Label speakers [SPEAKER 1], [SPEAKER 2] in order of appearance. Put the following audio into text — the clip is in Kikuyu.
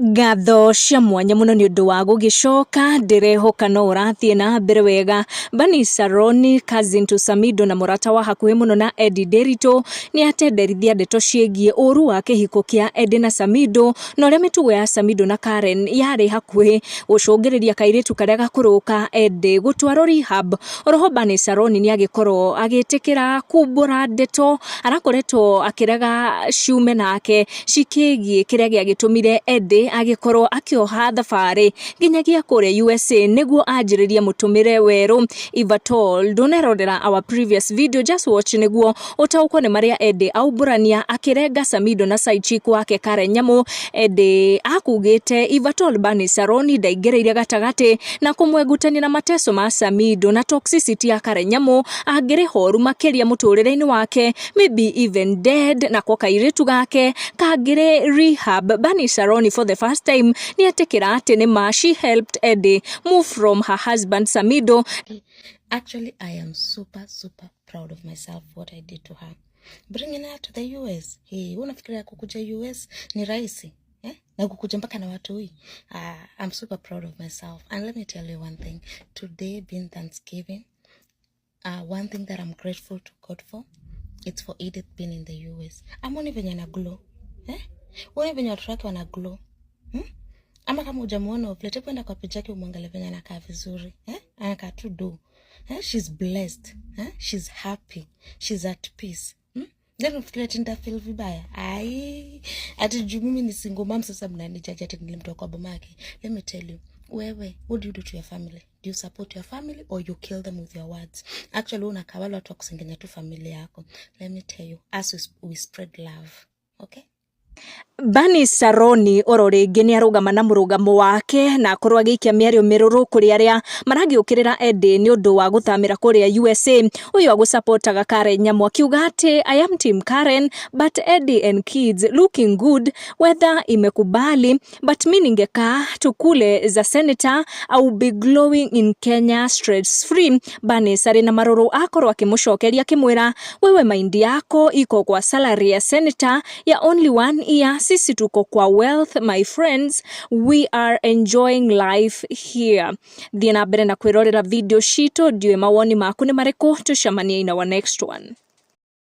[SPEAKER 1] Ngatho cia mwanya mũno nĩ ũndũ wa gũgĩcoka, ndĩrehoka no ũrathiĩ na mbere wega. Bernice Saroni, cousin to Samido na mũrata wa hakuhĩ mũno na Eddie Nderitu, nĩ atenderithia ndeto ciĩgiĩ ũru wa kĩhiko kĩa Eddie na Samido na ũrĩa mĩtugo ya Samido na Karen yarĩ hakuhĩ gũcũngĩrĩria kairĩtu karĩa gakũrũ ka Eddie gũtwarwo rehab. Oroho Bernice Saroni nĩ agĩkorwo agĩtĩkĩra kumbũra ndeto arakoretwo akĩrega ciume nake cikĩgiĩ kĩrĩa gĩagĩtũmire Eddie agĩkorwo akĩoha thabarĩ nginyagia kũrĩa USA nĩguo anjĩrĩrie mũtũmĩre werũ. If at all ndũnerorera our previous video, just watch nĩguo ũtaũkwo nĩ marĩa Eddie aumbũrania akĩrenga Samido na side chick wake Karen Nyamu. Eddie akugĩte if at all Bernice Saroni ndaingĩrĩire gatagatĩ na kũmwengutania na mateso ma Samido na toxicity ya Karen Nyamu, angĩrĩ horu makĩria mũtũrĩre-inĩ wake, maybe even dead, nako kairĩtu gake kangĩrĩ rehab. Bernice Saroni for the first time nĩ etĩkĩra atĩ nĩ ma she helped Eddie move from her husband Samido.
[SPEAKER 2] Actually, I am super, super proud of myself, what I did to her. Bringing her to the US. Hey, unafikiria kukuja US ni rahisi? Eh? Na kukuja mpaka na watu hii. I'm super proud of myself. And let me tell you one thing. Today being Thanksgiving, one thing that I'm grateful to God for, it's for Edith being in the US. Amuoni venye ana glow. Eh? Uone venye watoto wake wana glow. Ama kama hujamuona of late, kwenda kwa page yake umwangalie venye anakaa vizuri. Eh? Anakaa tu do. Eh? She's blessed. Eh? She's happy. She's at peace. Then ufikiria ati nitafeel vibaya? Ai, ati juu mimi ni single mom sasa mnanijaji ati nilimtoa kwa boma yake. Let me tell you, wewe, what do you do to your family? Do you support your family or you kill them with your words? Actually, unakaa wale watu wa kusengenya tu familia yako. Let me tell you, us we spread love. Okay?
[SPEAKER 1] Bernice Saroni oro rĩngĩ nĩ arũgama na mũrũgamo wake na akorwo agĩikia mĩario mĩrũrũ kũrĩ arĩa maragĩũkĩrĩra Eddie nĩ ũndũ wa gũthamĩra kũrĩa USA. Ũyũ agũcapotaga Karen Nyamu akiuga atĩ, "I am team Karen, but Eddie and kids looking good, weather imekubali, but mi ningekaa tukule za senator au be glowing in Kenya stress free." Bernice arĩ na marũrũ akorwo akĩmũcokeria akĩmwĩra, "Wewe mind yako iko kwa salary ya senator ya only one year. Sisi tuko kwa wealth, my friends, we are enjoying life here." Thiĩ na mbere na kwĩrorera video citũ, ndiũĩ mawoni maku nĩ marĩkũ, tũcemanie in our next one.